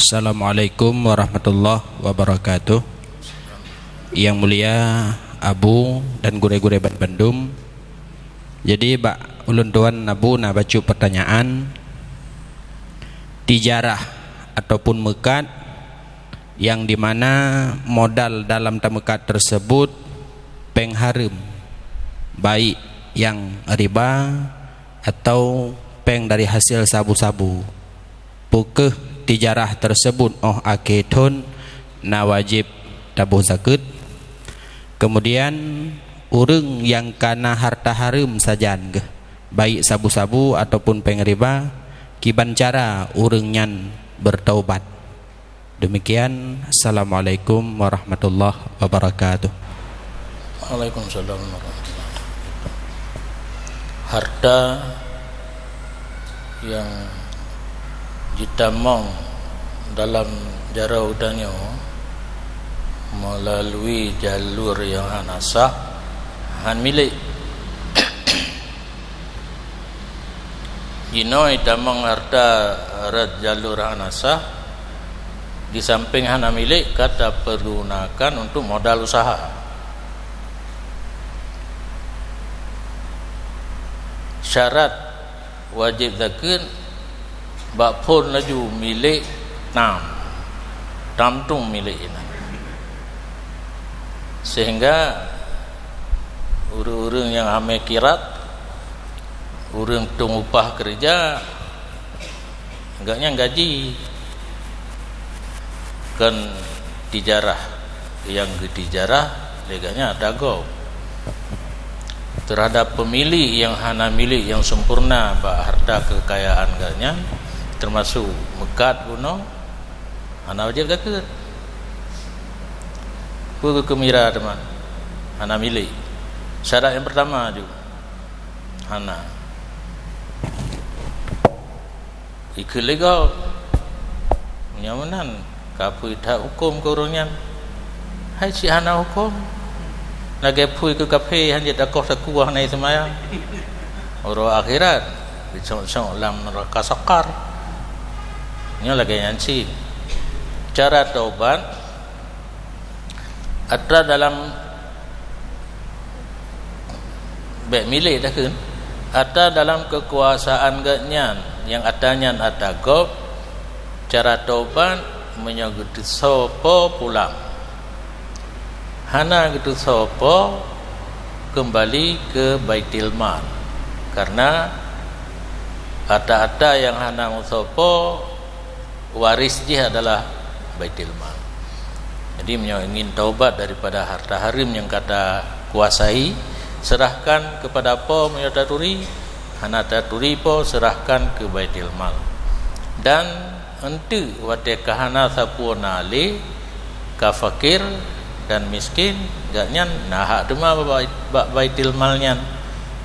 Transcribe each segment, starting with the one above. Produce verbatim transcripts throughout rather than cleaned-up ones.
Assalamualaikum warahmatullahi wabarakatuh. Yang mulia Abu dan gurée-gurée ban bandum. Jadi bak ulôn tuan Abu na bacut pertanyaan, tijarah ataupun meukat yang di mana modal dalam tameukat tersebut péng hareuem, baik yang riba atau péng dari hasil sabu-sabu. Peu kheueh tijarah tersebut óh akhé thon na wajéb taboh zakeuet? Kemudian, ureuëng nyang kana harta hareuem sajan geuh, baik sabu-sabu ataupun péng riba, kiban cara ureuëng nyan bertaubat? Demikian, Assalamualaikum warahmatullahi wabarakatuh. Waalaikumsalam warahmatullahi wabarakatuh. Harta yang jitamong dalam jaroe geutanyoe melalui jalur yang hana sah, han milék. Jinoe tamong harta rot jalur hana sah, di samping hana milék, ka tapergunakan untuk modal usaha. Syarat wajéb zakeuet bak phon laju milék tam, tam tung milék inan. Sehingga ureuëng-ureuëng nyang hamé kirat, ureuëng tung upah keureuja, gobnyan gaji kon tijarah nyang geutijarah lé gobnyan ata gob. Terhadap pemilik nyang hana milék nyang sempurna bak harta kekayaan gobnyan, termasuk meukat bunoe, hana wajéb zakeuet. Peue geukheun mira teuma? Hana milék. Syarat nyang pertama ju hana. Ikheun lé gob. Meunyoe meunan, ka peue that hukôm keu ureuëng nyan? Hai cit hana hukôm. Lagée phui keu kaphé han jeuet takoh saku hana seumayang. Uroe akhirat, jicok-cok lam neuraka Saqar. Nyoe lagée nyan cit. Cara taubat, atra dalam, bék milék takheun, atra dalam keukuasaan gobnyan nyang atra nyan atra gob, cara taubat meunyoe geutusoe po pulang. Hana geutusoe po, keumbali keu Baitul Mal. Kareuna atra-atra nyang hana meusoe po, waris jih adalah Baitul Mal. Jadi, meunyoe ingin taubat daripada harta hareuem nyang ka takuasai, serahkan keupada po meunyoe taturi, hana taturi po, serahkan keu Baitul Mal. Dan eunteuk watée ka hana sapeue na lé, ka fakir dan miskin, gobnyan na hak teuma bak, bak Baitul Mal nyan.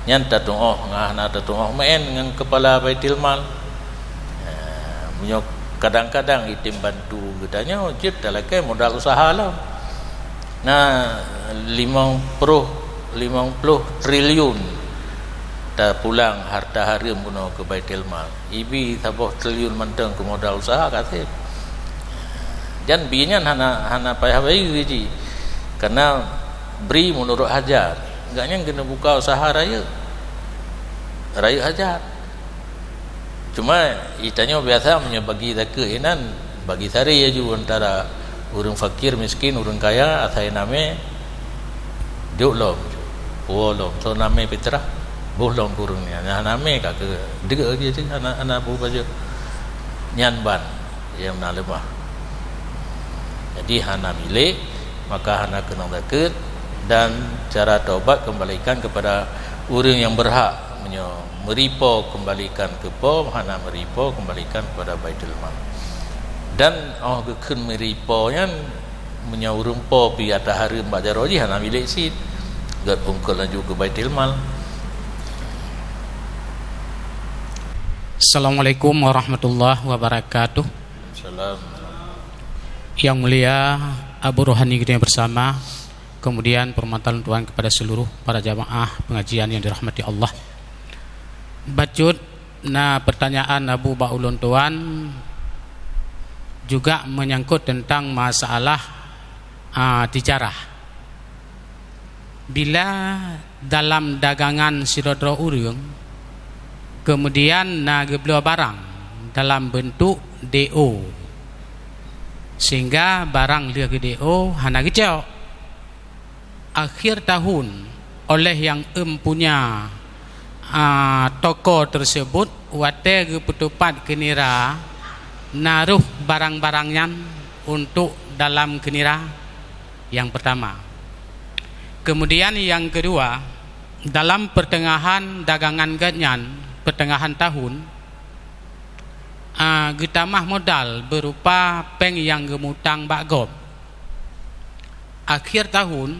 Nyan tatuoh ngon hana tatuoh meu'en ngon keupala Baitul Mal. Eh, meunyoe kadang-kadang item bantu geutanyoe, jeuet talakée modal usaha lom. Na limong ploh, limong ploh triliun tapulang harta hareuem bunoe keu Baitul Mal. Ibi saboh triliun mantong keu modal usaha ka seb. Jan bi nyan hana, hana payah bayeue jih. Kareuna bri meunurot hajat. Gobnyan keuneuk buka usaha rayeuk. Rayeuk hajat. Cuma, geutanyoe biasa meunyoe bagi zakeuet inan, bagi sari laju antara ureuëng fakir, miskin, ureuëng kaya, asai namé jok lom, puwoe lom, soe namé fitrah, boh lom keu ureuëng nyan. Nyang hana namé ka keu deuk lagée cit, hana, hana peue pajoh. Nyan ban nyang na leumah. Jadi hana milék, maka hana keunong zakeuet, dan cara taubat kembalikan kepada ureuëng nyang berhak. Meunyoe meuri po kembalikan keu po, hana meuri po kembalikan kepada Baitul Mal. Dan óh geukheun meuri po nyan, meunyoe ureuëng po pi ata hareuem bak jaroe jih hana milék cit, gét ungkot laju keu Baitul Mal. Assalamualaikum warahmatullahi wabarakatuh. Salam. Yang mulia Abu Rohani kita yang bersama, kemudian perhormatan Tuhan kepada seluruh para jamaah pengajian yang dirahmati Allah. Bacut na pertanyaan Abu bak ulôn tuan, juga menyangkut tentang masalah, a, tijarah. Bila dalam dagangan sidroe-droe ureuëng, kemudian na geubloe barang dalam bentuk D O, sehingga barang lheueh geu-D O hana geucok. Akhir tahun, oleh yang empunya, a, toko tersebut, watée geupeutupat keu nira, naroh barang-barang nyan untuk dalam keu nira. Yang pertama. Kemudian yang kedua, dalam pertengahan dagangan gobnyan, pertengahan tahun, a, geutamah modal berupa péng nyang geumutang bak gob. Akhir tahun,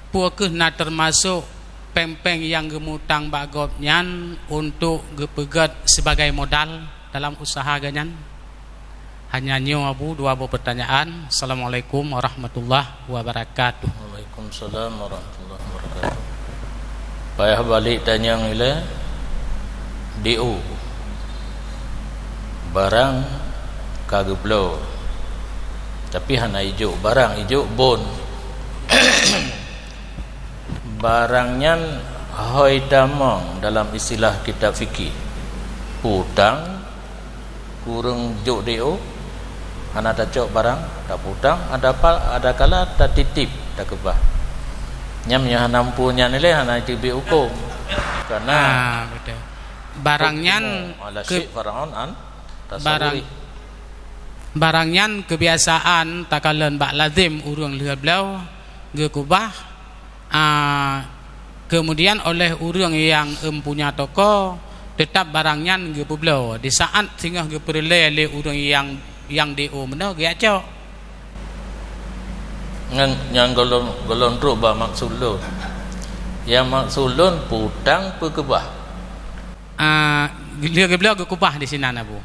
peu kheueh na teumasok péng-péng nyang geumutang bak gob nyan untuk geupeugét sibagai modal dalam usaha geuh nyan? Hanya nyoe, Abu, dua boh peutanyaan. Assalamualaikum warahmatullahi wabarakatuh. Waalaikumsalam warahmatullahi wabarakatuh. Payah balik tanyong ilée, D O. Barang ka geubloe, tapi hana ijok barang, ijok bon. Barang nyan hôi tamong dalam istilah kitab fikih. Utang, kureueng jok D O, hana tacok barang, taputang, ada pa-, ada kala tatitip, takeubah. Nyan meunyoe hana muphom nyan ilée, hana teubiet hukôm. Karena Ah, betul. Barang nyan hukmu ala ke-, syai' far'un an barang, tasawwurih. Barang nyan kebiasaan takalon bak lazem ureuëng lheueh bloe geukeubah, a, kemudian oleh ureuëng nyang empunya toko, teutap barang nyan geupeubloe di saat singoh geupeureulée lé ureuëng nyang, nyang D O meunoe geujak cok. Nyan, nyan gohlom, gohlom trok bak maksud lôn. Nyang maksud lôn, peutang peukeubah. Ah, lheueh geubloe geukeubah di sinan, Abu.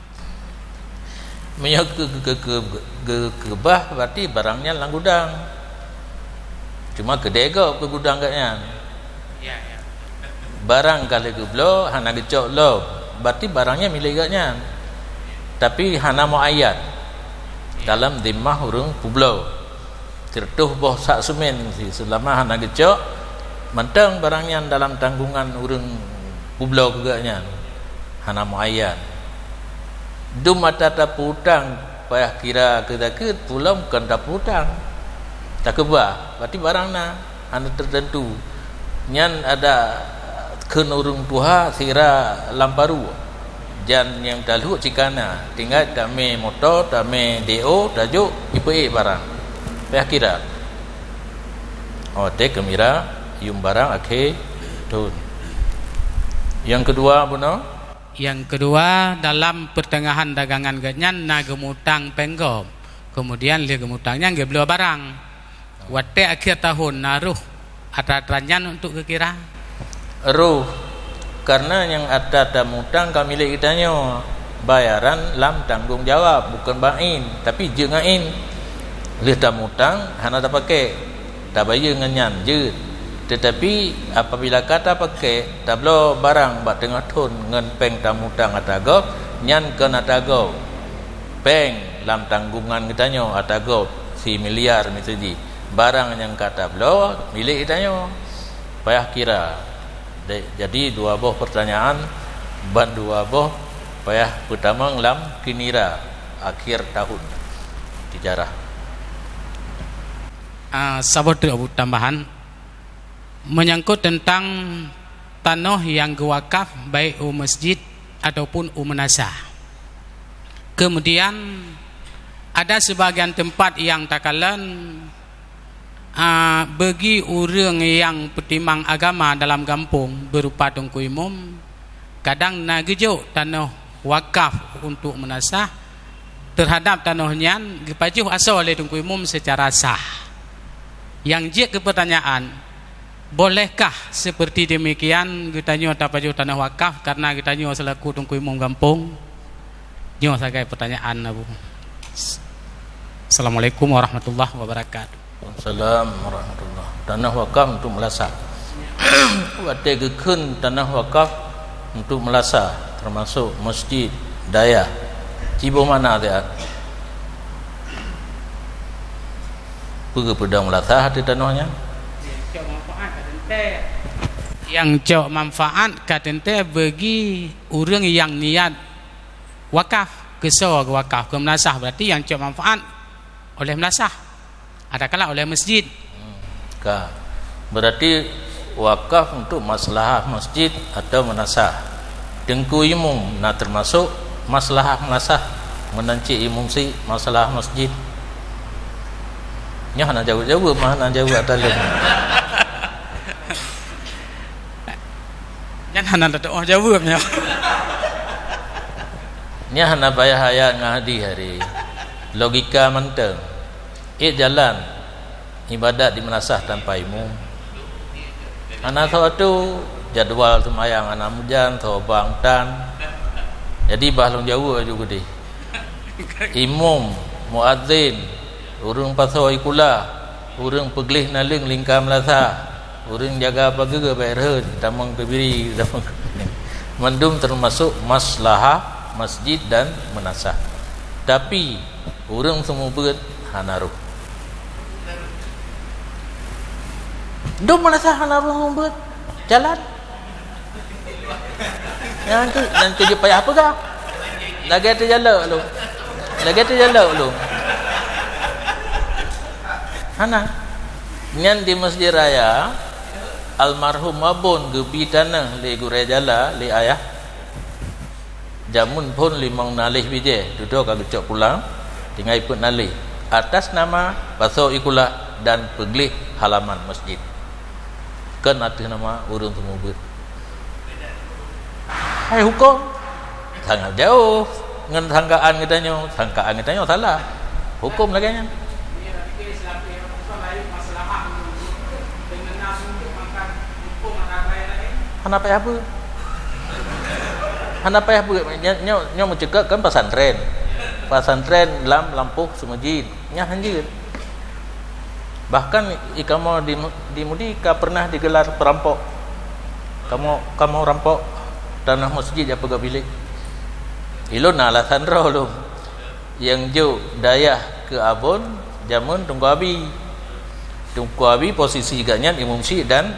Meunyoe geu-, geu-, geu-, geu-, geukeubah, berarti barang nyan lam gudang. Cuma keudeh gob keu gudang gobnyan. Ya, ya. Barang ka lheueh geubloe, hana geucok lom, berarti barang nyan milék gobnyan. Tapi hana muayyad. Ya. Dalam zimmah ureuëng peubloe. Sireutoh boh sak seumén si seulama hana geucok, mantong barang nyan dalam tanggôngan ureuëng peubloe keu gobnyan, hana muayyad. Dum ata tapeu-utang, payah kira keu zakeuet, peue lom kon tapeu-utang. Takeubah, berarti barang na, hana teuteuntu. Nyan adak kheun ureuëng tuha sira lam paru. Jan nyang talhok cit ka na, tinggai tamé moto, tamé D O, tajok, ipeuék barang. Payah kira. Oh, teuh keumira, yuem barang akhé thon. Nyang keudua, bunoe? Nyang keudua, dalam peuteungahan dagangan gobnyan na geumutang péng gob. Keumudian lheueh geumutang nyan geubloe barang. Watée akhé tahon na roh atra-atra nyan untuk geukira? Roh, kareuna nyang atra tamutang ka milék geutanyoe, bayaran lam tanggong jawab, bukon bak in, tapi jeuet ngon in. Lheueh tamutang hana tapakék, tabayeue ngon nyan jeuet. Teutapi apabila ka tapakék, tabloe barang bak teungoh thon ngon péng tamutang atra gob, nyan kon atra gob. Péng lam tanggongan geutanyoe atra gob similiar miseujih. Barang nyang ka tabloe milék geutanyoe. Payah kira. De-, jadi dua boh peurtanyaan ban dua boh payah peutamong lam keunira akhé tahon tijarah. Ah, saboh teuk tambahan. Menyangkut teuntang tanoh nyang geuwakaf baik u masjid ataupun u meunasah. Keumudian, ada seubagian teumpat nyang takalon, a, bagi ureuëng nyang peutimang agama dalam gampông beurupa teungku imum, kadang na geujok tanoh wakaf untuk meunasah, teuhadab tanoh nyan geupajoh asoe lé teungku imum seucara sah. Nyang jeuet keu peurtanyaan, bolehkah seperti demikian geutanyoe tapajoh tanoh wakaf karena geutanyoe seulaku teungku imum gampông? Nyoe sagai peurtanyaan, Abu. Assalamualaikum warahmatullahi wabarakatuh. Waalaikumsalam warahmatullah. Tanoh wakaf untuk meulasah. Watée geukheun tanoh wakaf untuk meulasah, teumasok masjid, dayah, ci boh makna teuh. Peue geupeudong meulasah ateueh tanoh nyan? Nyang cok manfaat ka teuntèe bagi ureueng nyang niat wakaf, keu soe geuwakaf, keu meulasah, berarti nyang cok manfaat oleh meulasah, adakala oleh masjid. Hmm, ka. Berarti wakaf untuk maslahah masjid atau meulasah. Teungku imum na teumasok maslahah meulasah, meunan cit imum syiek maslahah masjid. Nyoe hana jaweueb-jaweueb, mah hana jaweueb taleueng. Nyan hana tatu'oh jaweueb nyoe. Nyan hana payah ayat ngon hadis hari. Logika mantong. Ék jalan ibadat di meulasah tanpa imum. Hana soe atu, jadwal seumayang hana meujan, soe bang tan. Jadi bah lôn jaweueb laju keudeh. Imum, muadzin, ureueng pasoe ie kula, ureueng peugleh naleueng lingka meulasah, ureueng jaga pageue bèk rhot, tamong keu biri, tamong keu kuning. Mandum teumasok maslahah masjid dan meulasah. Tapi, ureueng seumeubeuet hana rhoh. Dum meulasah hana rhoh seumeubeuet, jalan. Nyan keuh, nyan keuh jeuet payah peugah. Lagèe teujalok lôn. Lagèe teujalok lôn. Hana. Nyan di Masjid Raya, almarhum Abon geubi tanoh lé gurèe jala, lé ayah. Jameun phôn limong naleh bijèh, dudoe ka geucok pulang, tinggai peuet naleh. Atas nama pasoe ie kula dan peugleh halaman masjid. Kon ateueh nama ureueng seumeubeuet. Hai hukôm, sangat jauh ngon sangkaan geutanyoe, sangkaan geutanyoe salah. Hukôm lagèe nyan. Hana payah beuet. Hana payah beuet. Nyoe, nyoe, nyoe meucukôp kan pesantren. Pesantren lam lampôh seumeujid. Nyan hanjeuet. Bahkan i kamoe di, di Mudi ka pernah digelar perampok. Kamoe, kamoe rampok tanah masjid jak peugah bilék. Ilôn na alasan droe lôn. Nyang jok dayah keu Abon jameun Teungku Abi. Teungku Abi posisi gobnyan imum syiek dan,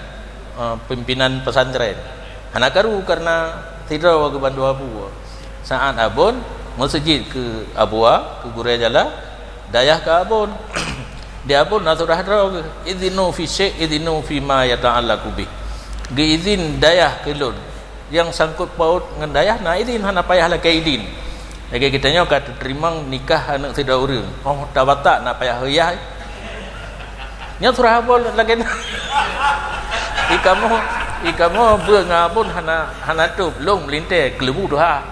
eh, pimpinan pesantren. Hana karu karena sidroe geubantu Abu. Saat Abon meuseujid keu Abua, keu gurèe jala, dayah keu Abon. Di Abon na surah droe geuh, "Idzinu fi syai', idzinu fi ma yata'allaqu bih." Geuizin dayah keu lôn. Nyang sangkot paut ngon dayah na idin, hana payah lakèe idin. Lagèe geutanyoe ka teuteurimong nikah aneuk sidroe ureueng, 'oh tabatak na payah reuah. Nyan surah Abon lagèe nyan. I kamoe, i kamoe beuet ngon Abon hana, hana tôb, lôn meulintèe, keuleubu tuha.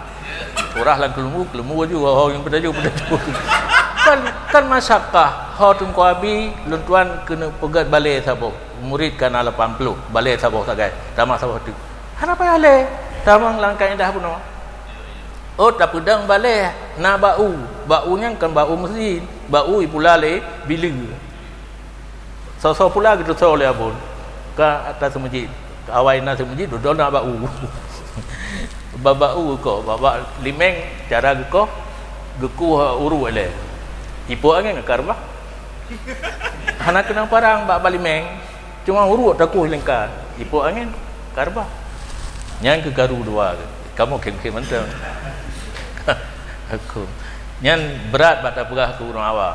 Surah lam keuleubu, keuleubu aju, ho nyang peudaju, peudaju. Kan, kan masyakah, ho Teungku Abi, lôn tuan keuneuk peugèt balè saboh. Murit ka na lapan ploh, balè saboh sagai, tamah saboh teuk. Hana payah lé, tamong lam kaidah bunoe. Oh, tapeudong balè na bak u. Bak u nyan kon bak u meuseujid, bak u ipula lé bileue. Soe-soe pula geutusoe lé Abon. Ka atas meuseujid, ka awai na seumeujid, dudoe na bak u. Bak, bak u geukoh, bak, bak limeng cara geukoh, geukoh uruek lé. Ipok angén ka reubah. Hana keunong parang bak, bak limeng. Cuma uruek takoh lingka, ipok angén, ka reubah. Nyan keuh karu dua, kamoe khém-khém mantong. Aku. Nyan brat bak tapeugah keu ureueng awam.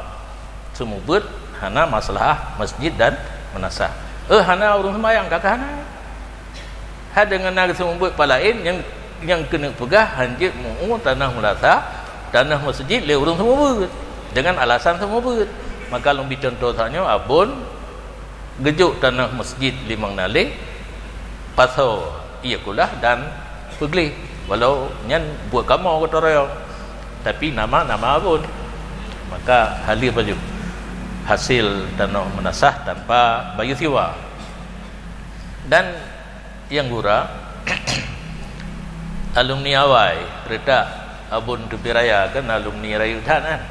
Seumeubeuet hana maslahah masjid dan meunasah. Eh, hana ureueng seumayang, ka, ka hana. Hai deungon na geuseumeubeuet pat laén nyang, nyang keuneuk peugah hanjeuet meu-u tanoh meulasah, tanoh meuseujid lé ureueng seumeubeuet deungon alasan seumeubeuet. Maka lôn bi cuntoh tanyoe Abon geujok tanoh meuseujid limong naleh, pasoe ie kulah dan peugleh, walau nyan buet kamoe geutarayong, tapi nama-nama Abon. Maka haleue pajoh hasil tanoh meunasah tanpa bayeue siwa. Dan nyang gura, alumni awai, reutak Abon Teupie Raya kan alumni rayeuk that kan.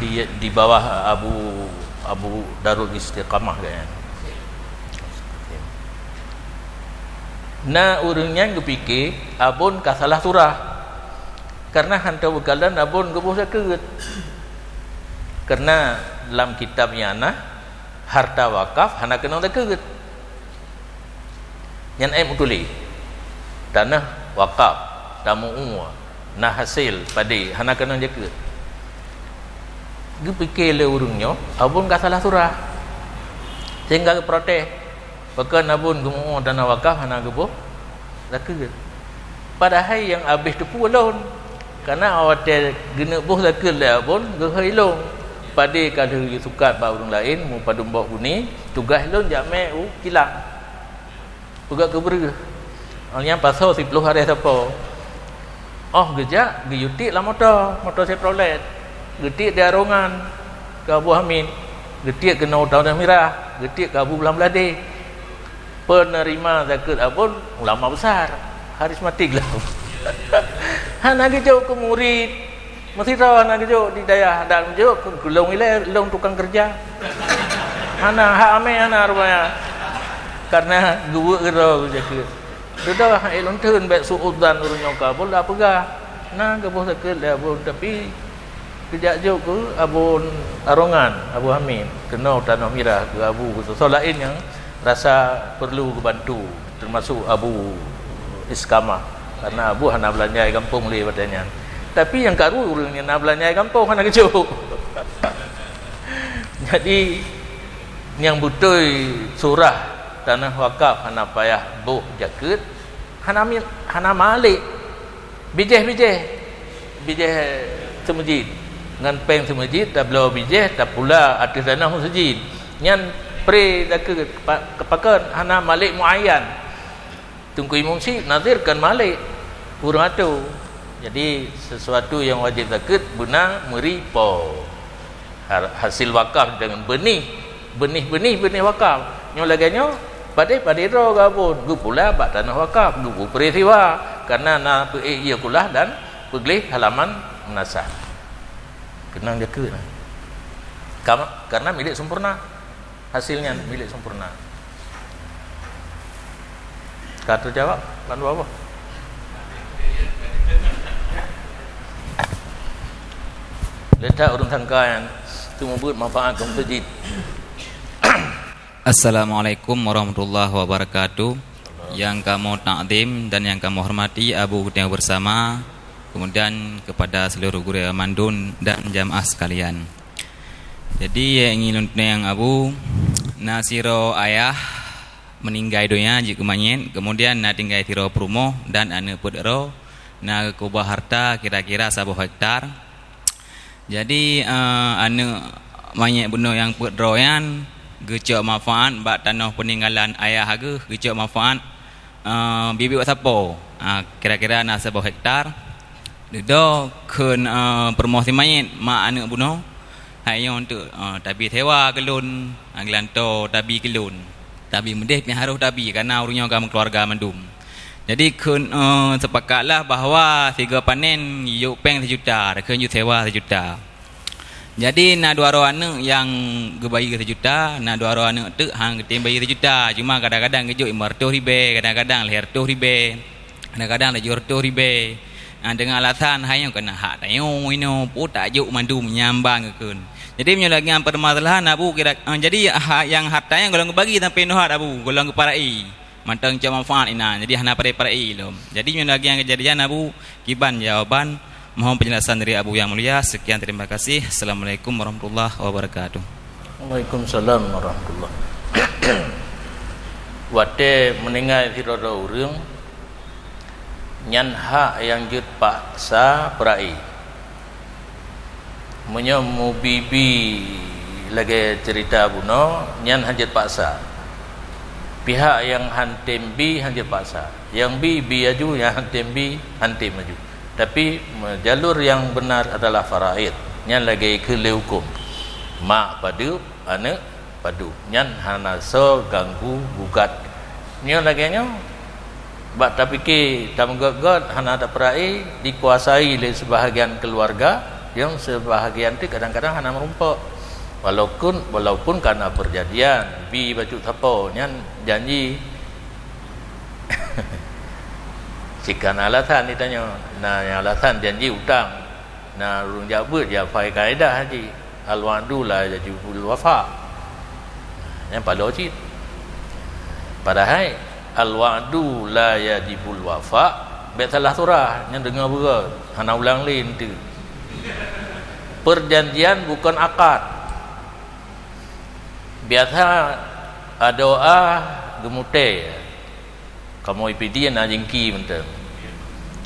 Di, di bawah Abu, Abu Darul Istiqamah kan. Na ureueng nyan geupike Abon ka salah surah. Karena hantom beukalon Abon geuboh sakeut. Karena lam kitab nyan na harta wakaf hana keunong zakeuet. Nyan ék meutuléh. Tanah wakaf, tamu'ue, na hasil padé, hana keunong zakeuet. Geupike lé ureuëng nyoe, Abon ka salah surah. Sehingga geuprotes. Pakon Abon geumu'ue tanah wakaf hana geuboh zakeuet. Padahai nyang habéh teupeu lôn. Karena watée geuneuk boh zakeuet lé Abon, geuhôi lôn. Padé ka lheueh jisukat bak ureuëng laén, meupadum boh guni, tugaih lôn jak mé u kilang. Peugah keu breueh. Awak nyan pasoe siploh hareuh sapo. Óh geujak, geuyue tiek lam moto, moto Chevrolet. Geutiek di Arongan keu Abu Hamid. Geutiek keunoe Tanah Mirah, geutiek keu Abu Blang Bladeh. Penerima zakeuet Abon ulama besar, karismatik lah. Hana geujok keu murid, meusidroe hana geujok di dayah, dan geujok keu, keu lôn ilée, lôn tukang keureuja. Hana, hak amé hana rupanya. Karena geuweuek keudroe zakeuet. Dudoe hai lôn theun bék su'udzan ureuëng nyoe ka Abon dak peugah. Na geuboh zakeuet lé Abon, tapi geujak jok keu Abon Arongan, Abu Hamid, keunoe Tanah Mirah, keu Abu, keu soe-soe laén nyang rasa perlu geubantu, termasuk Abu Iskamah. Karena Abu hana beulanja di gampông lé watée nyan. Tapi nyang karu ureuëng nyang na beulanja di gampông hana geujok. Jadi, nyang beutôi surah tanah wakaf hana payah boh zakeuet, hana mi-, hana malek. Bijéh-bijéh, bijéh seumeujid. Ngon péng seumeujid, tabloe bijéh, tapula ateueh tanah meuseujid. Nyan pré zakeuet, pa-, pakon hana malek muayyan. Teungku Imum Syik, nazir kon malek, ureuëng atô. Jadi, sesuatu nyang wajéb zakeuet beuna meuri po. Ha-, hasil wakaf deungon beunih, beunih-beunih, beunih wakaf. Nyoe lagée nyoe, padé-padé droe geuabon, geupula bak tanah wakaf, geupeupré siwa, karena na peuék ie kulah dan peugleh halaman meunasah. Keunong zakeuet na. Kam-, karena milék sempurna. Hasil nyan milék sempurna. Ka teujawab, Tuan Bapak? Letak ureuëng sangka nyan teumeubuet manfaat keu meuseujid. Assalamualaikum warahmatullahi wabarakatuh. Yang kamoe takzim dan yang kamoe hormati Abu geutanyoe bersama, kemudian kepada seluruh gurée mandum dan jamaah sekalian. Jadi, nyang ingin lôn tunyang Abu, na sidroe ayah meuninggai donya jeuet keu manyét, kemudian na tinggai sidroe peurumoh dan aneuëk peuet droe, na geukeubah harta kira-kira saboh hektar. Jadi, eh, aneuëk manyét bunoe nyang peuet droe nyan geucok manfaat bak tanoh peuninggalan ayah geuh, geucok manfaat, eh, biet-biet bak sapo. Ah, kira-kira na saboh hektar. Dudoe kheun, eh, peurumoh si manyét, mak aneuëk bunoe, "Hai nyoe teuk, eh, tabi sewa keu lôn, ah, geulantoe tabi keu lôn. Tabi meudeh pih harôh tabi, kareuna ureuëng nyoe ka meukeuluwarga mandum." Jadi kheun, eh, seupakatlah bahwa sigoe panen jiyok péng sijuta, kheun jiyok sewa sijuta. Jadi na dua droe aneuëk nyang geubayeue sijuta, na dua droe aneuëk teuk han geutem bayeue sijuta, cuma kadang-kadang geujok limong reutôh ribée, kadang-kadang lhée reutôh ribée, kadang-kadang tujoh reutôh ribée. Ah, deungon alasan, "Hai nyoe keunan hak tanyoe inoe, peue tajok mandum nyan ban geukheun." Jadi meunyoe lagée nyan peumasalahan Abu kira, ah, jadi ha-, nyang harta nyan gohlom geubagi sampoe inoe hat Abu, gohlom geuparai. Mantong cok manfaat inan, jadi hana parai-parai lom. Jadi meunyoe lagée nyan keujadian Abu, kiban jawaban, mohon penjelasan dari Abu yang mulia. Sekian, terima kasih. Assalamualaikum warahmatullahi wabarakatuh. Waalaikumsalam warahmatullah. Watée meuninggai sidroe-droe ureuëng, nyan hak nyang jeuet paksa peura'i. Meunyoe mubi-bi lagée ceurita bunoe, nyan han jeuet paksa. Pihak nyang han tem bi han jeuet paksa. Nyang bi, bi aju, nyang han tem bi, han tem aju. Tapi, me-, jalur nyang beunar adalah faraid. Nyan lagée kheun lé hukôm. Mak padub, aneuëk padub. Nyan hana soe ganggu gugat. Nyoe lagée nyoe, bak tapike, tameugét-gét, hana tapeura'i, dikuasai lé seubahagian keuluwarga, nyang seubahagian teuk kadang-kadang hana meurumpok. Walaupun, walaupun ka na peurjanjian, bi bacut sapo, nyan janji. Cit ka na alasan ditanyoe, na nyang alasan janji utang. Na ureuëng jak beuet, jak pakai kaedah haji. Al-wa'du la yajibul wafa. Nyan paloe cit. Padahai al-wa'du la yajibul wafa, bèk salah surah, nyan deungoe beureueh, hana ulang lé eunteuk. Perjanjian bukon akad. Biasa adoa geumutèe. Kamoe Pidie na jingki mantong.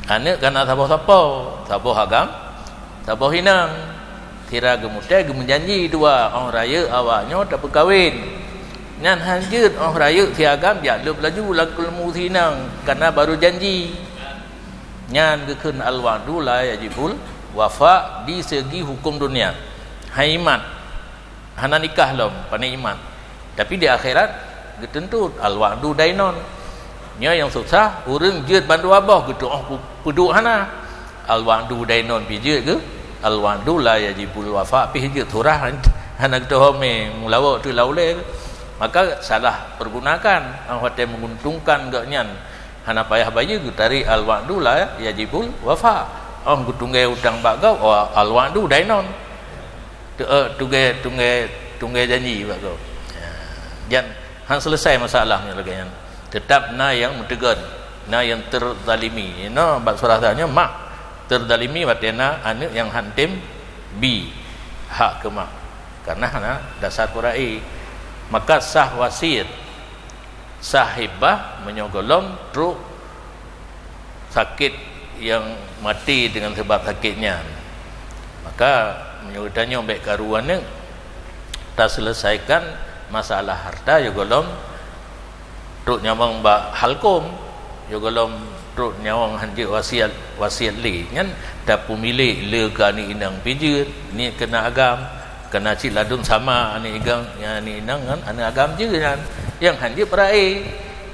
Aneuk ka na saboh sapo, saboh agam, saboh inong. Sira geumutèe geumeujanji dua, 'oh rayeuk awaknyoe tapeukawen. Nyan han jeuet 'oh rayeuk si agam jak lheueh laju lam keuleumbu si inong, kareuna baru janji. Nyan geukheun al-wa'du la yajibul wafa di segi huköm dunia. Hai imat. Hana nikah lom, pane imat. Tapi di akhirat, geutuntot, al-wa'du dainon. Nyoe nyang susah, ureueng jeuet bandua boh geutu'oh pu-, peuduek hana. Al-wa'du dainon pih jeuet geu, al-wa'du la yajibul wafa pih jeuet, surah hana geutu'oh mé, meulawok teuh lam ulèe. Maka salah pergunakan, 'oh watèe menguntungkan gobnyan, hana payah bayeue geutarek al-wa'du la yajibul wafa. 'Oh geutunggè utang bak gob, oh, al-wa'du dainon. Tu, eh, tunggè, tunggè, tunggè janji bak gob. Ya. Jan han selesai masalah nyoe lagèe nyan. Teutap na nyang meuteugon, na nyang teuzalimi. Inoe bak surah nyoe mak teuzalimi watèe na aneuk nyang han tem bi hak keu mak. Kareuna hana dasar Qur'an. Maka sah wasiet. Sah hibah meunyoe gohlom trok sakét nyang maté deungon sabab sakét nyan. Maka meunyoe geutanyoe bèk karu aneuk, taseuleusakan masalah harta, ya gohlom trok nyawöng bak halkom, ya gohlom trok nyawöng han jeuet wasiat, wasiat lé. Nyan tapeumilék le keu aneuk inong pih jeuet, niet keu na agam. Kareuna cit ladôm sama aneuk inong, aneuk inong ngon aneuk agam jih nyan. Nyang han jeuet peurae.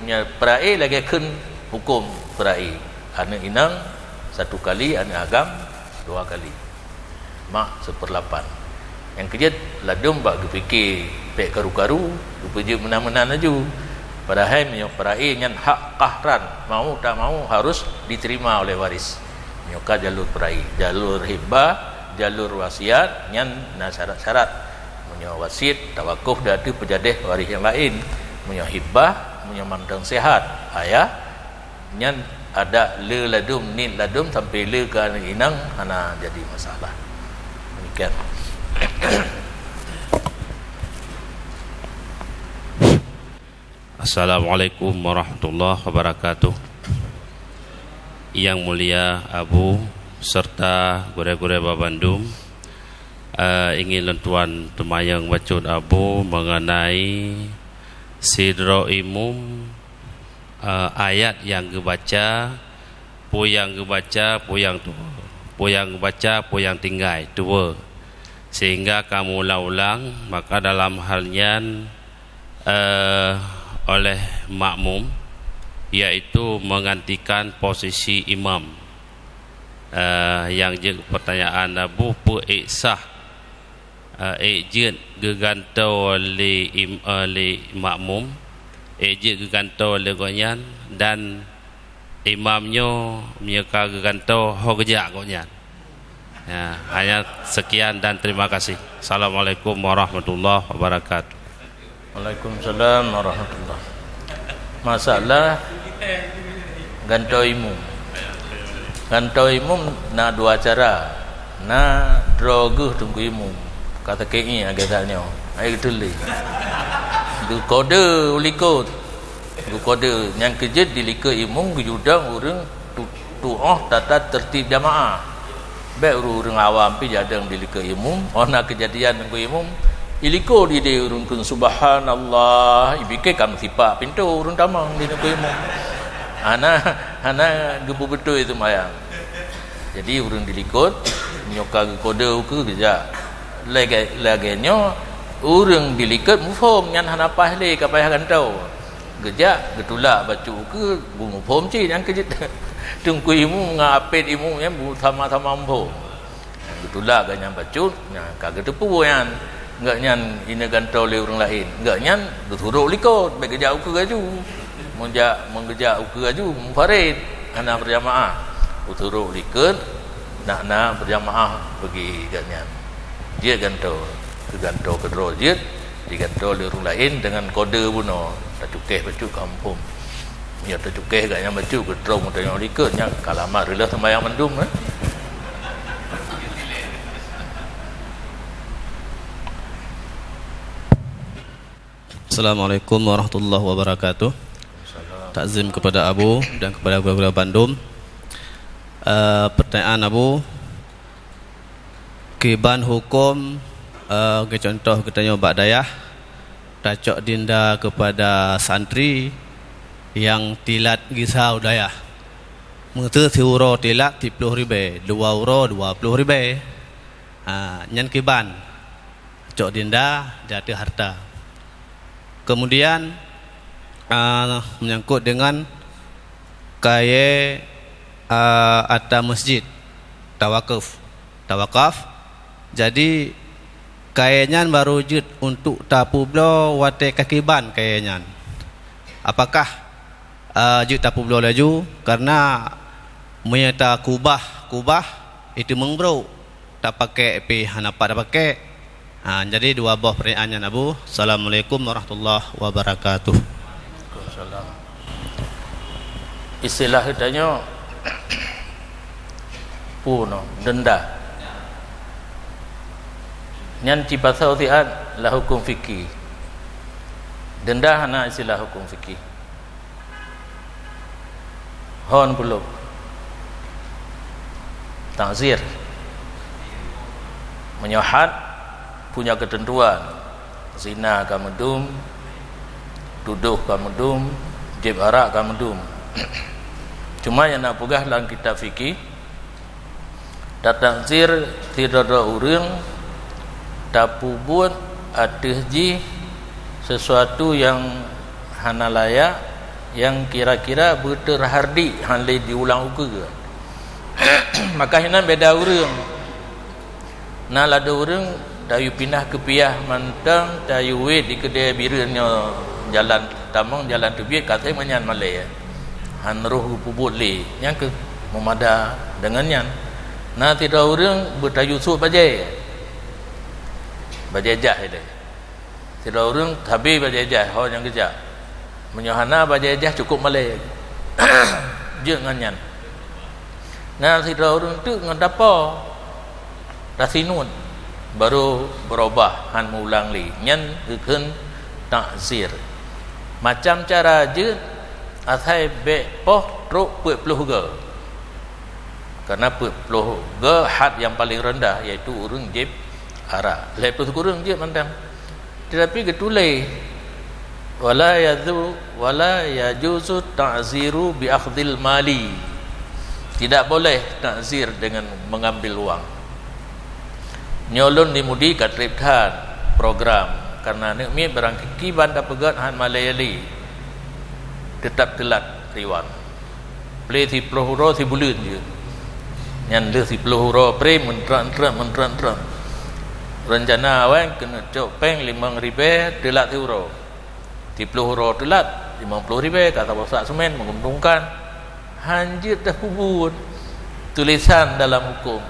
Nyan peurae lagèe kheun huköm peurae. Aneuk inong satu kali, aneuk agam dua kali. Mak seperlapan. Nyang keujeuet ladôm bak geupike bèk karu-karu, geupeujeuet meunan-meunan laju. Padahai meunyoe peurae nyan hak qahran, mau tak mau harus diterima oleh waris. Nyoe ka jalur peurae, jalur hibah, jalur wasiat, nyan na syarat-syarat. Meunyoe wasiet, tawakuf di ateueh peujadeh waréh nyang laén. Meunyoe hibah, meunyoe mantong sehat, ayah, nyan adak le ladum, niet ladum sampai le keu aneuk inong hana jadi masalah. Demikian. Assalamualaikum warahmatullahi wabarakatuh. Yang mulia Abu serta gurèe-gurèe babandum, eh, ingin lôn tuan teumanyong bacut Abu mengenai sidroe imum, eh, ayat nyang geubaca Peue nyang geubaca, peue nyang tuwoe. Peue nyang geubaca, peue nyang tinggai, tuwoe. Sehingga ka meuulang-ulang, maka dalam hal nyan, eh, oleh makmum, yaitu menggantikan posisi imam. Eh, nyang jeuet pertanyaan Abu, peue ék sah eh, ék jeuet geugantoe lé im-, eh, lé makmum, ék jeuet geugantoe lé gobnyan, dan imam nyoe meunyoe ka geugantoe ho geujak gobnyan. Ya, hanya sekian dan terima kasih. Assalamualaikum warahmatullahi wabarakatuh. Waalaikumsalam warahmatullah. Masalah gantoe imum. Gantoe imum na dua cara. Na droe geuh teungku imum. Ka sakét ié lagèe that nyoe. Hai geutuléh. Geukode u likot. Geukode nyang keujeuet di likot imum geuyue dong ureueng tu tu'oh tata tertib jamaah. Bèk ureueng-ureueng awam pih jadong di likot imum, 'oh na keujadian teungku imum, ilikot idéh ureueng kheun subhanallah, ipike ka meusipak pintoe ureueng tamong di teungku imum. Hana, hana geupeubeutôi seumayang. Jadi ureueng di likot, nyoe ka geukode ukeue geujak. Lagèe, lagèe nyoe, ureueng di likot muphom nyan hana paih lé ka payah gantoe. Geujak, geutulak bacut ukeue, geumuphom cit nyang keujeuet. Teungku imum ngon apét imum nyan sama-sama muphom. Geutulak gobnyan bacut, nyan ka geuteupeue nyan. Gobnyan ineuk gantoe lé ureueng laén. Gobnyan geusurok likot, bèk geujak ukeue laju. Meujak, meugeujak ukeue laju, munfarid, hana beujamaah. Geusurok likot, nak na beujamaah bagi gobnyan. Jeuet gantoe, geugantoe keudroe jeuet, jigantoe lé ureuëng laén deungon kode bunoe, tacukéh bacut kamoe phon. Meunyoe tacukéh gobnyan bacut keudroe meutanyong likot, nyan ka lama reuloh seumayang mandum, eh. Assalamualaikum warahmatullahi wabarakatuh. Takzim kepada Abu dan kepada guru-guru bandum. Eh, pertanyaan Abu, kiban huköm, eh, geucontoh geutanyoe bak dayah, tacok dinda kepada santri nyang tilat gisa u dayah. Meuseu siuroe tilat siploh ribée, dua uroe dua ploh ribée. Ha, nyan kiban. Cok dinda di ateueh harta. Kemudian, ah, menyangkut dengan kayée, ah, ata masjid, tawakuf, tawakaf. Jadi, kayée nyan barô jeuet untuk tapeubloe watée ka kiban kayée nyan. Apakah, ah, jeuet tapeubloe laju? Karena meunyoe takubah, kubah, itu meubrok. Tapakék pih hana pat tapakék. Ha, jadi dua boh pertanyaan nyan, Abu. Assalamualaikum warahmatullahi wabarakatuh. Waalaikumsalam. Istilah geutanyoe, peue nyoe, denda. Nyan cipasoe siat lam huköm fikih. Denda hana istilah huköm fikih. Hon pulom. Ta'zir. Meunyoe had punya keuteuntuan, zina ka meudum, tudoh ka meudum, jieb arak ka meudum. Cuma nyang na peugah lam kitab fikih, tata'zir sidroe-droe ureuëng tapeubuet ateueh jih sesuatu nyang hana layak, nyang kira-kira beuteuhardik hana lé jiulang ukeue. Maka hinan beda ureuëng. Na ladôm ureuëng tayue pinah keupiah mantong, tayue wét di keudée bireuen nyoe jalan tamong, jalan teubiet, ka seumanyan malée. Han roh geupeubuet lé, nyang keuh meumada deungon nyan. Na sidroe ureuëng beutayue sôk bajée, bajée jah ilée. Sidroe ureuëng sabe bajée jah, ho nyang geujak. Meunyoe hana bajée jah, cukôp malée. Jeuet ngon nyan. Na sidroe ureuëng teuk ngon tapo, tasinuet, barô beurubah, han meuulang lé. Nyan geukheun ta'zir. Macam cara jeuet, asai bék poh trok peuet ploh goe. Karena peuet ploh goe had nyang paleng reundah, yaitu ureuëng jieb arak. Lhée ploh sikureueng jeuet mantong. Tetapi geutuléh, "Wala yazu, wala yajuzu ta'ziru bi akhdhil mali." Tidak boleh ta'zir dengan mengambil wang. Nyoe lôn di Mudi ka treb that program, karena aneuk miet barang kiban tapeugét han malée lé, teutap teulat riwan. Plé siploh uroe sibuleuen jeuet. Nyan lheueh siploh uroe pré meuntrang-trang, meuntrang-trang. Rencana awai keuneuk cok péng limong ribée teulat siuroe. Siploh uroe teulat, limong ploh ribée ka saboh sak seumén, meuguntungkan. Han jeuet tapeubuet. Tulisan dalam huköm,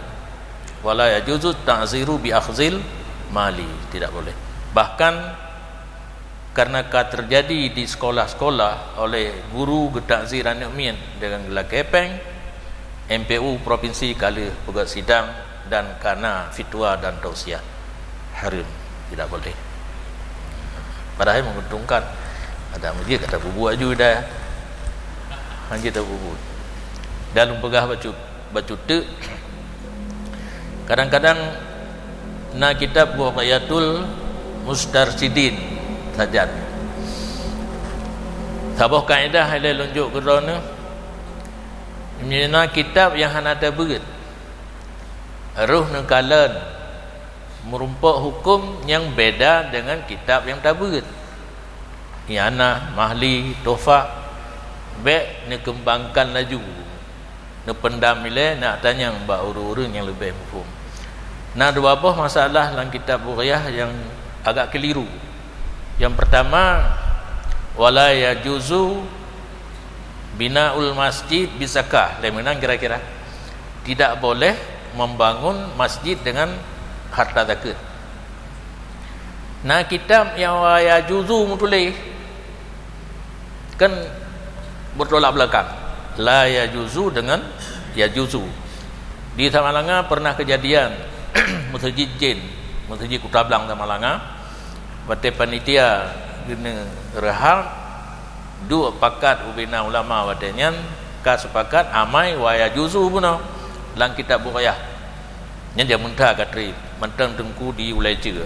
"Wala yajuzu ta'ziru bi akhzil mali." Tidak boleh. Bahkan, karena ka teujadi di sekolah-sekolah oleh guru geutakzir aneuk miet deungon geulakée péng, M P U provinsi ka lheueh peugét sidang dan ka na fitwa dan tausiah. Hareuem, tidak boleh. Padahai meuguntungkan. Ada mujib kata bubuak ju dah. Hana jeuet tabubuet. Dan lôn peugah bacut, bacut teuk. Kadang-kadang na kitab Bughyatul Mustarsyidin sajan. Saboh kaedah ilée lôn jok keudroe neuh. Meunyoe na kitab nyang hana tabeuet, roh neukalon meurumpok huköm nyang beda deungon kitab nyang tabeuet. Ianah, Mahli, Tuhfah, bék neukeumbangkan laju. Neupendam ilée, neutanyong bak ureuëng-ureuëng nyang leubeh muphom. Na dua boh masalah lam kitab Bughyah nyang agak keuliru. Nyang peurtama, "Wala yajuzu bina'ul masjid bizakah." Lé meunan kira-kira. Tidak boleh membangun masjid dengan harta zakeuet. Na kitab nyang wa yajuzu meutuléh, kan bertolak belakang. La yajuzu dengan yajuzu. Di Samalanga pernah kejadian, meuseujid jén, meuseujid Kuta Blang Samalanga, watée panitia geuneuk reuhab, duek pakat ubena ulama watée nyan ka sepakat amai wa yajuzu bunoe lam kitab buqyah. Nyan jak meunta ka treb, mantong teungku di ulée ceue.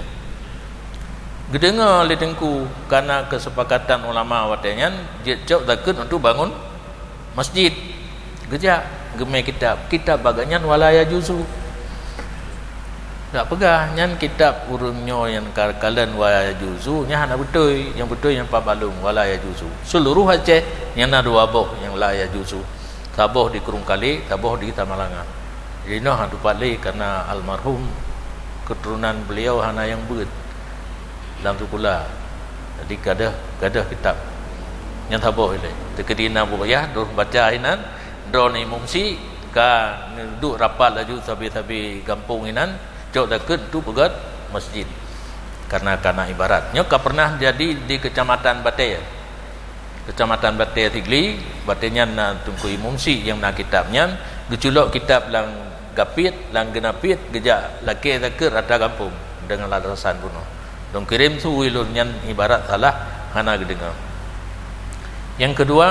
Geudeungoe lé teungku kana keusepakatan ulama watée nyan jeuet cok zakeuet untuk bangun masjid. Geujak geumé kitab, kitab bak gobnyan wa la yajuzu. Dak peugah nyan kitab ureuëng nyoe nyang ka-, kalon wa yajuzu, nyan hana beutôi. Nyang beutôi nyang pat balong wa la yajuzu. Seuluruh Aceh nyang na dua boh nyang la yajuzu. Saboh di Krueng Kalé, saboh di Samalanga. Jadi noh tupat lé karena almarhum keturunan beliau hana nyang beuet lam sikula. Jadi gadôh, gadôh kitab. Nyan saboh ilée. Teukeudi na buqyah, droe baca inan, droeneuh imum syiek, ka neuduek rapat laju sabe-sabe gampông inan, cok zakeuet tu peugét masjid. Karena, karena ibarat. Nyoe ka pernah jadi di Kecamatan Batée. Kecamatan Batée Sigli, watée nyan na Teungku Imum Syiek nyang na kitab nyan, geuculok kitab lam gapiet, lam geunapiet, geujak lakée zakeuet rata gampông deungon alasan bunoe. Lôn kirém su ulôn nyan ibarat salah hana geudeungoe. Nyang keudua,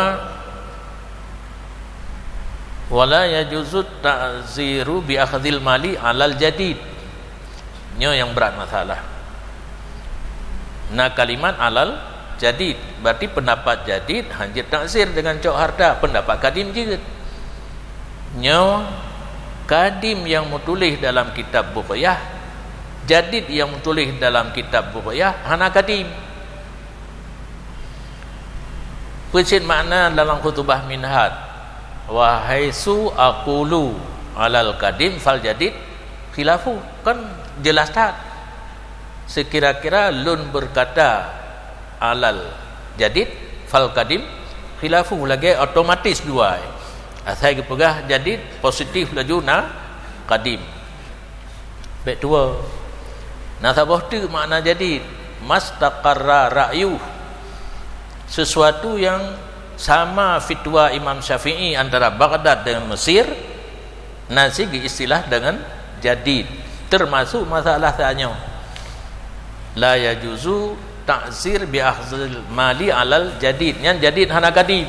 wala yajuzu ta'ziru bi akhdhil mali alal jadid. Nyoe nyang brat masalah. Na kalimat alal jadid, berarti pendapat jadid hana jeuet ta'zir deungon cok harta, pendapat kadim jeuet. Nyoe kadim nyang meutuléh dalam kitab buqyah, jadid nyang meutuléh dalam kitab buqyah hana kadim. Peue cit makna dalam khutubah Minhaj, "Wa haitsu aqulu alal qadim fal jadid khilafu." Kan jelas that. Sekira-kira lôn berkata alal jadid fal qadim khilafu, lagée otomatis dua. Asai geupeugah jadid positif laju na qadim. Bék tuwoe. Na saboh teuk makna jadid, mastaqarra ra'yuh. Sesuatu yang sama fitwa Imam Syafi'i antara Baghdad dengan Mesir, na cit geuistilah dengan jadid. Termasuk masalah tanyoe. La yajuzu ta'zir bi akhdhil mali alal jadid. Nyan jadid hana kadim.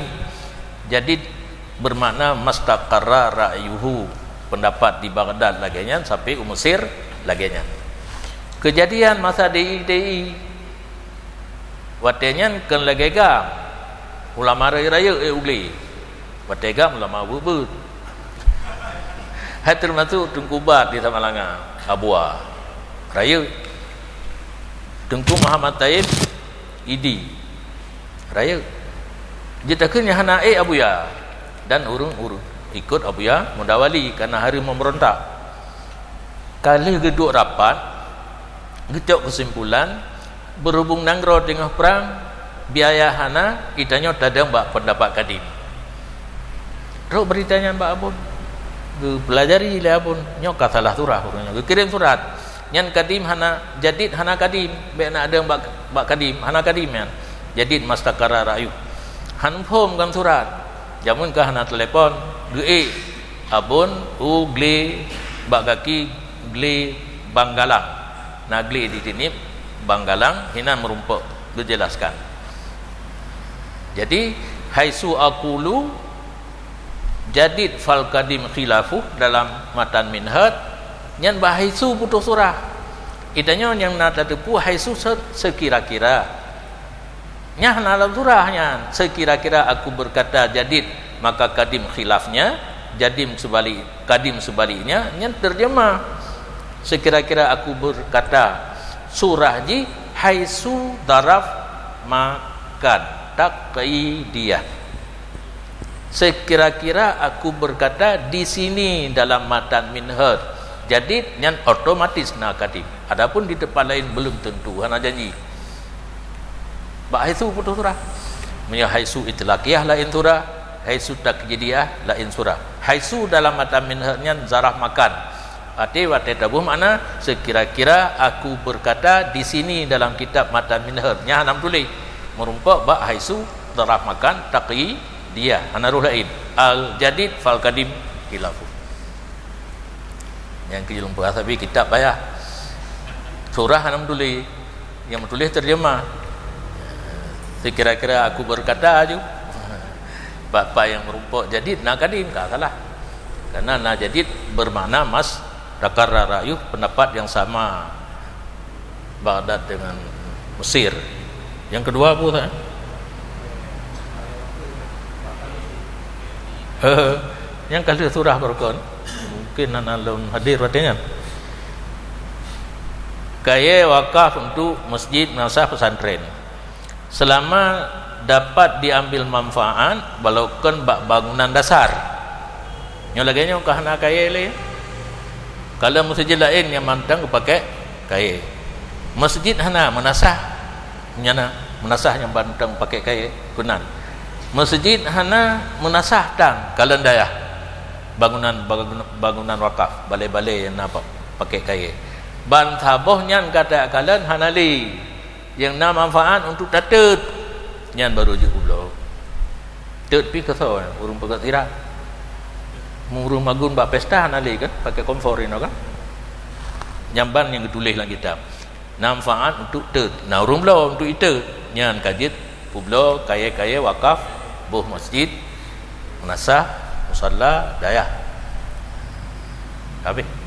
Jadid bermakna mastaqarra ra'yuhu, pendapat di Baghdad lagée nyan, sampai u Mesir lagée nyan. Keujadian masa D I D I, watée nyan kon lagée GAM, ulama rayeuk-rayeuk, eh, u glé. Watée GAM ulama beuet-beuet. Hai termasuk Teungku Bat di Samalanga, Abua, rayeuk. Teungku Muhammad Taib, Idi, rayeuk. Jeuet takheun nyang hana ék Abuya dan ureuëng-ureuëng ikot Abuya Muda Wali karena hareuem meumeurontak. Ka lheueh geuduek rapat, geucok keusimpulan, berhubung nanggroe teungoh prang, biaya hana, geutanyoe tadong bak pendapat kadim. Trok beurita nyan bak Abon. Geupeulajari lé Abon, nyoe ka salah surah ureuëng nyoe. Geukirém surat. Nyan kadim hana, jadid hana kadim. Bék na adong bak, bak kadim, hana kadim nyan. Jadid mastaqarra ra'yuh. Han phom lam surat. Jameun ka hana telepon, geuék Abon u glé bak gaki glé Banggalang. Na glé di Tinip Banggalang, hinan meurumpok, geujelaskan. Jadi, haitsu aqulu jadid fal qadim khilafuh dalam matan Minhaj, nyan bak haitsu putôh surah. Geutanyoe nyang na tateupeue haitsu se-, sekira-kira. Nyan hana lam surah nyan. Sekira-kira aku berkata jadid, maka qadim khilafnya, jadim sebalik, qadim sebaliknya, nyan terjemah. Sekira-kira aku berkata, surah jih haitsu zaraf makan, taqyidiyah. Sekira-kira aku berkata di sini dalam matan Minhaj, jadid nyan otomatis na kadim. Adapun di tempat lain belum tentu, hana janji. Bak haitsu putôh surah. Meunyoe haitsu itlaqiyah laén surah, haitsu taqyidiyah laén surah. Haitsu dalam matan Minhaj nyan zaraf makan. Até watée taboh makna, "Sekira-kira aku berkata di sini dalam kitab Matan Minhaj," nyan hana meutuléh. Meurumpok bak haitsu dharaf makan taqyidiyah, hana roh laén. Al-jadid fal qadim khilafu. Nyang keu jeuet lôn peugah, tapi kitab payah. Surah hana meutuléh. Nyang meutuléh terjemah. Sekira-kira aku berkata aju. Bak pa nyang meurumpok jadid na qadim, ka salah. Karena na jadid bermakna mas takarrara, yôh pendapat yang sama Baghdad dengan Mesir. Yang kedua apa, Ustaz? Nyang ka lheueh surah barokon. Mungkin hana lôn hadir watée nyan. Kayée wakaf untuk masjid, madrasah, pesantren. Selama dapat diambil manfaat, walaupun bak bangunan dasar. Nyoe lagée nyoe ka hana kayée lé. Kalau masjid laén nyang mantong geupaké kayée. Masjid hana, meunasah nyang na, meunasah nyang mantong paké kayée, keunan. Masjid hana, meunasah tan, kalon dayah. Bangunan, bangunan, bangunan wakaf, balée-balée nyang na pa-, paké kayée. Ban saboh nyan gata kalon hana lé. Nyang na manfaat untuk tateut, nyan barô jeuet peubloe. Teut pih keusoe, ureuëng peugöt sira. Ureuëng magun bak pesta hana lé kan, pakai kompor inoe kan. Nyan ban nyang geutuléh lam kitab. Na manfaat untuk teut, na ureuëng bloe untuk iteut. Nyan ka jeuet peubloe kayée-kayée wakaf, boh masjid, meunasah, musalla, dayah. Habéh.